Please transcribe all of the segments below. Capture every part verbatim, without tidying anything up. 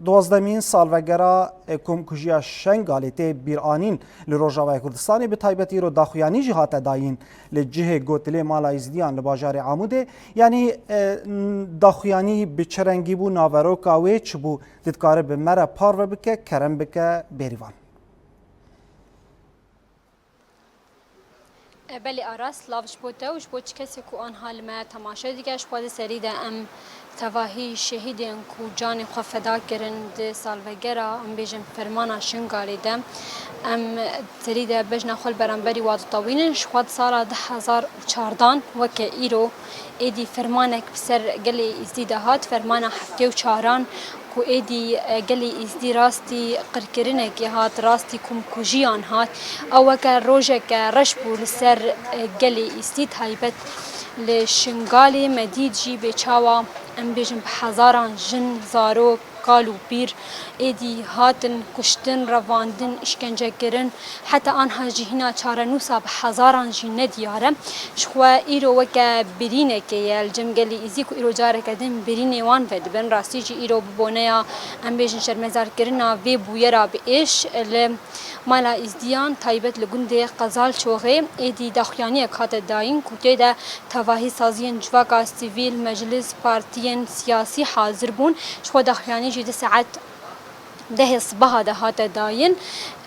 Duwazdemîn salvegera komkujiya Şengalê tê bîranîn. Li Rojavayê Kurdistanê bi taybet îro daxuyanî jî hate dayîn li cihê gotilê Mala Êzidiyan li bajarê Amûdê. Yanî, e, daxuyanî bi çi rengî bû, naveroka wê çi bû? Dikare bi me re parve bike, kerem bike, Bêrîvan. E, belê Aras, lav ji bo te û ji bo çi kesê ku anha li me temaşe dike, ji xwe di serî de em tevahî şehîdên ku canê xwe feda kirin di salvegera, em bêjin, fermana Şingalê de, em serî de bejna xwe li beramberî wa ditewînin. Ji xwe di sala du hezar û çardan weke îro êdî fermanek bi ser gelê Êzdî de hat, fermana heftê û çaran ku êdî, e, gelê Êzdî rastî qirkirinekê hat, rastî komkujiyan hat. Ew weke rojeke reş bû li ser, e, gelê Êzdî, taybet li Şingalê. Me dît jî bê çawa, em bêjin, bi hezaran jin, zarok, kal û pîr êdî hatin kuştin, revandin, îşkencekirin. Heta anha jî hîna çarenûsa bi hezaran jî nediyar e. Ji xwe îro weke birînekê ye li cem gelê Êzdî ku îro careke din birînê wan vedibin. Rastî jî îro bi boneya, em bêjin, şermezarkirina vê bûyera bi êş li Mala Êzdiyan, taybet li gundê Qezalçoxê, êdî daxuyaniyek hate dayîn ku tê de tevahî saziyên civaka sivîl, meclis, partiyên siyasî hazir bûn. Ji xwe daxuyanî jî di saet dehê sibaha de hate dayîn.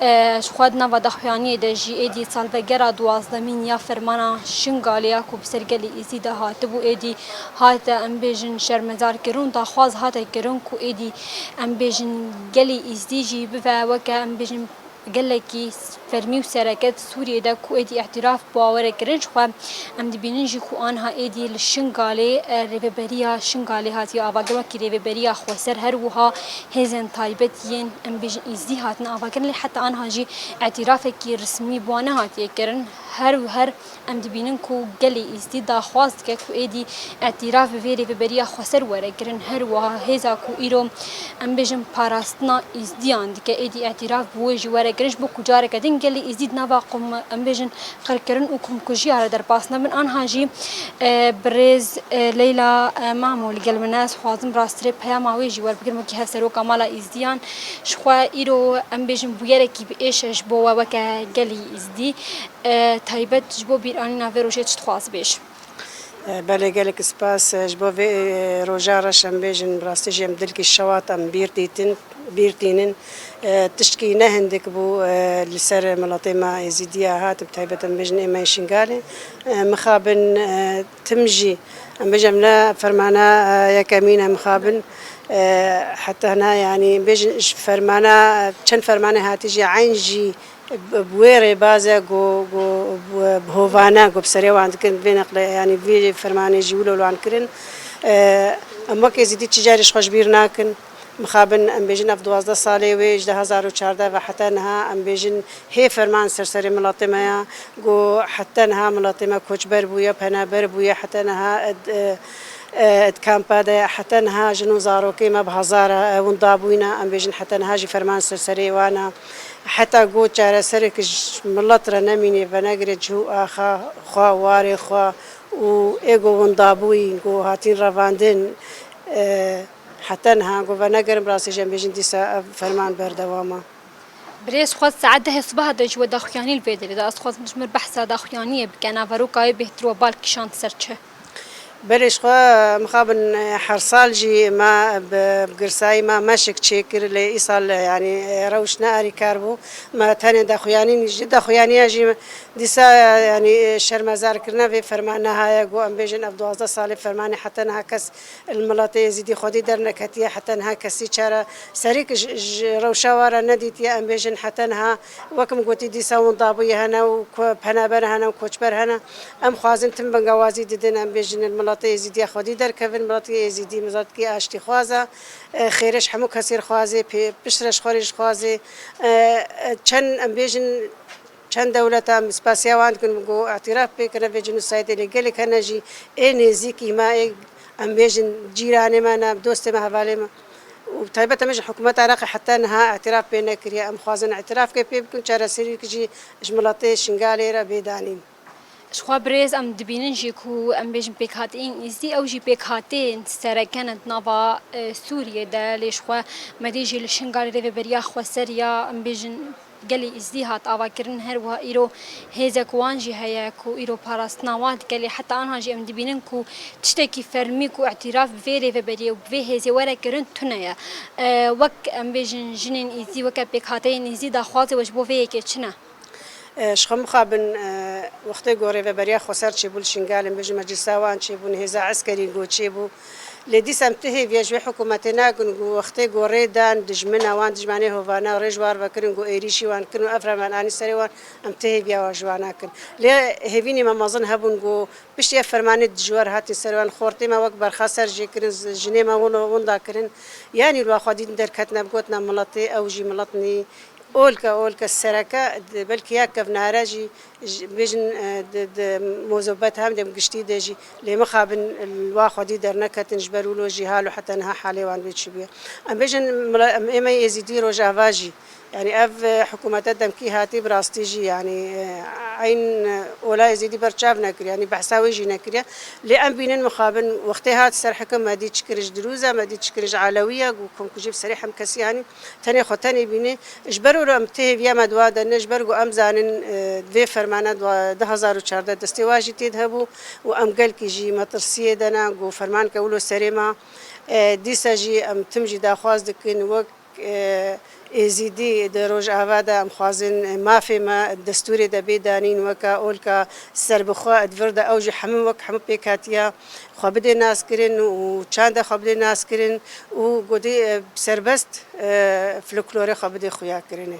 E, ji xwe di nava daxuyaniyê de jî êdî salvegera duwazdemîn ya fermana Şingalê ya ku bi ser gelê Êzî de hatibû, êdî hate, em bêjin, şermezarkirin û daxwaz hate kirin ku êdî, em bêjin, gelê Êzdî jî bive weke, em bêjin, gelekî fermî û sereke di Sûriyê de ku êdî îtîraf bi wa were kirin. Ji xwe em dibînin jî ku anha êdî li Şingalê, e, rêveberiya Şingalê hatiye avakirin wekî rêveberiya xweser, her wiha hêzên taybet yên, em bêjin, Êzdî hatine avakirin, lê heta anha jî îtîrafekî resmî bi wan nehatiye kirin. Her û her em dibînin ku gelê Êzdî daxwaz dike ku êdî îtîraf bi vê rêveberiya xweser were kirin. Her wiha hêza ku îro, em bêjin, parastina Êzdiyan dike, êdî îtîraf bi wê jî were kirin, ji bo ku careke din gelê Êzdî di nava, em bêjin, qirkirin û komkujiya re derbas nebin. Anha jî, e, birêz, e, Leyla, e, Mamo li gel min e, ez xwazim rasttirê peyama wê jî werbigirim wekî hevseroka Mala Êzdiyan. Ji xwe îro, em bêjin, bûyerekî bi êş e ji bo we weke gelê Êzdî. E, taybet ji bo bîranîna vê rojê çi dixwazî bêj? E, belê, gelek spas, e, ji bo vê, e, roja reş, em bêjin, bi rastî jî em dilkî şewat em bîr dîtin, bîr tînin. E, tiştkî ne hindik bû, e, li ser miletê me Êzîdiya hat, bi taybet em bêjin ê me yê Şingalê. E, mixabin, e, tim jî, em bêjin, em ne fermana, e, yekemîn e mixabin. E, heta hina, yanî, bêjin, ji fermana, çend fermanê hatî jî eyn jî bi, bi wê rêbaze ku, ku bi, bi hovane ku bi serê wan dikin, vê neqle, yanî vê fermanê jî wilo li wan kirin. E, em wek Êzîdî çi carî ji xwe ji bîr nakin. Mixabin, em bêjin, ev duwazdeh salê wê, ji du hezar û çardeh ve heta niha, em bêjin, hê ferman ser serê miletê me ya, ku heta niha miletê me koçber bûye, penaber bûye, heta niha, e, e, di kampa de, heta niha jin û zarokê me bi hezara, e, winda bûyne, em bêjin, heta niha jî ferman ser serê wan e. Heta ku çareserek ji milet re nemîne, venegire cih û axa xwe, warê xwe û ê ku winda bûyîn, ku hatîn revandin, e, heta niha ku venegerin, bi rastî jî em bêjin dîsa ev ferman berdewam e. Birêz, xwe saet dehê sibaha de ji we daxuyanî li vê derê de. Ez dixwazim ji min behsa daxuyaniyê bike. Naveroka wê bêhtir we bal kişand ser çi? Belê, ji xwe mixabin, e, her sal jî me bi, bi girsayî me meşik çêkir, lê îsal, e, yanî, e, rewş ne arîkar bû. Me tenê daxuyanî, ji daxuyaniya jî dîsa, e, yanî, e, şermezarkirina vê ferman nehaye ku em bêjin ev duwazdeh salê fermanê heta niha kes li miletê Êzîdî xwedî derneketiye, heta niha kesî çareserî ji, ji rewşa wan re nedîtiye, em bêjin heta niha, wek min gotî, dîsa windabûyî hene û ku-, penaber hene û koçber hene. Em xwazin tim bingewazî didin, em bêjin li miletê Êzîdiya xwedî derkevin, miletê Êzîdî miletekî aştîxwaz e, e, xêrê ji hemû kesî dixwazê, pê-, piştre ji xwe rê jî dixwazê. E, e, çend, em bêjin, çend dewleta em spasiya wan dikin ku îtiraf pê kirine vê cînosaydê, lê gelek hene jî ê nêzîkî me, ê, em bêjin, cîranê me ne, dostê me, hevalê me. Û bi taybet em bêjin hikûmeta Iraqê heta niha îtiraf pê nekiriye. Em xwazin îtirafkê pê bikin, çareseriyek jî ji miletê Şingalê re bê danîn. Ji xwe birêz em dibînin jî ku em bêjin pêkhateyên Êzidî, ew jî pêkhateyên sereke ne di nava, e, Sûriyê de, lê ji xwe me dî jî li Şingalê rêveberiya xweser ya, em bêjin, gelê Êzidî hat avakirin, her wiha îro hêzek wan jî heye ku îro parastina wan dike, lê heta anha jî em dibînin ku tiştekî fermî ku îtîraf bi vê rêveberiyê û bi vê hêzê were kirin tune ye. E, wek em bêjin jinên Êzidî, weke pêkhateyên Êzidî daxwazê we ji bo vê yekê çi ne? E, ji xwe mixabin, e, wextê ku rêveberiya xweser çêbû li Şingalê, em bêjin meclisa wan çêbûn, hêza eskerî ku çêbû. Lê dîsa em ti hêviya ji wê hikûmetê nakin ku wextê ku rê dan dijmina wan, dijmanê hovana rê ji wan ve kirin ku êrîşî wan kirin û ev ferman anî serê wan, em ti hêviya wan ji wan nakin. Lê hêvînê me mezin hebûn ku piştî ev fermanê dijwar hatin ser wan, xortê me wek berxa ser jê kirin, z-, jinê me wilo winda kirin. Yanî li wa xwedî derketine, bi gotina miletê, ew jî milet nî. Olke, olke sereke, di, belkî ya kevnare jî, ji, bêjin, e, di, di mozobet hem dem giştî de jî lê mixabin li wa xwedî derneketin, ji ber wilo jî halo heta niha halê wan wê çi bûye. Em bêjin, mila-, em ê me Êzîdî Rojava jî, yanî ev, e, hikûmete demkî hatî bi rastî jî, yanî, e, eyn, e, ola Êzîdî ber çav nekiriye, yanî behsa wê jî nekiriye. Lê em bînin mixabin wextê hat ser hikim me dî çi kir ji dirûze, me dî çi kir ji Elewiye, ku komkujî bi serê hemkesî, yanî tenê xwe tenê bîne. Ji ber wilo em ti hêviya me di wan de ne, ji ber ku em zanin, e, vê fermana dua-, du hezar û çardeh destê wa jî tê de hebû û em gelkî jî metirsiyê de ne ku fermanke wilo serê me. E, dîsa jî em tim jî daxwaz dikin wek, e, Êzîdî di Rojava de em xwazin, e, mafê me destûrê de bê danîn weke olka serbixwe di vir de ew jî hemû wek hemû pêkhatiya xwe bidê naskirin û çanda xwe bidê naskirin û gotî, e, serbest, e, folklorê xwe bidê xuyakirinê.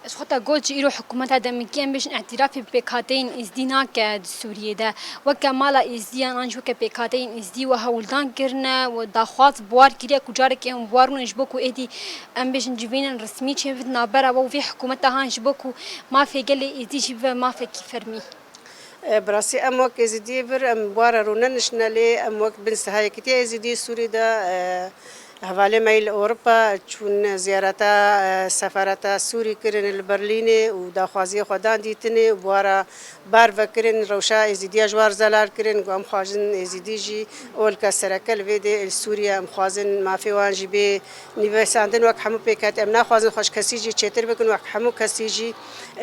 Ji xwe te got jî îro hikûmeta demikî, em bêjin, îtîrafê bi pêkhateyên Êzidî nake di Sûriyê de. Weke mala Êzidiyan an jî weke pêkhateyên Êzidî we hewldan kirine, we daxwaz bi war kiriye ku carekê em bi war rûnin ji bo ku êdî, em bêjin, civînên resmî çêbibin navbera we û vê hikûmeta han ji bo ku mafê gelê Êzidî jî bibe mafekî fermî. E, bi rastî em wek Êzidiyê vir, em bi wa re rûneniştine, lê em wek bin siha Yekîtiya Êzidî Sûrî de, e, hevalê me yî li Ewropa çûn ziyareta, e, sefareta Sûrî kirin li Berlînê û daxwaziyê xwe dan dîtinê û bi wa re bar vekirin, rewşa Êzidiya ji war zelal kirin, ku em xwazin Êzidî jî olka sereke li vê dê li Sûriye, em xwazin mafê wan jî bê nivîsandin wek hemû pêkhatî. Em naxwazin xwe ji kesî jî çêtir bikin, wek hemû kesî jî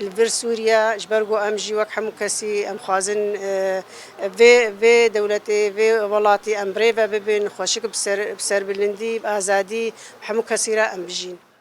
li vir Sûriye, ji ber ku em jî wek hemû kesî em xwazin, e, vê, vê dewletê, vê welatî em bi rê ve bibin, xweşik bi ser, bi serbilindî, bi azadî, bi hemû kesî re em bijîn.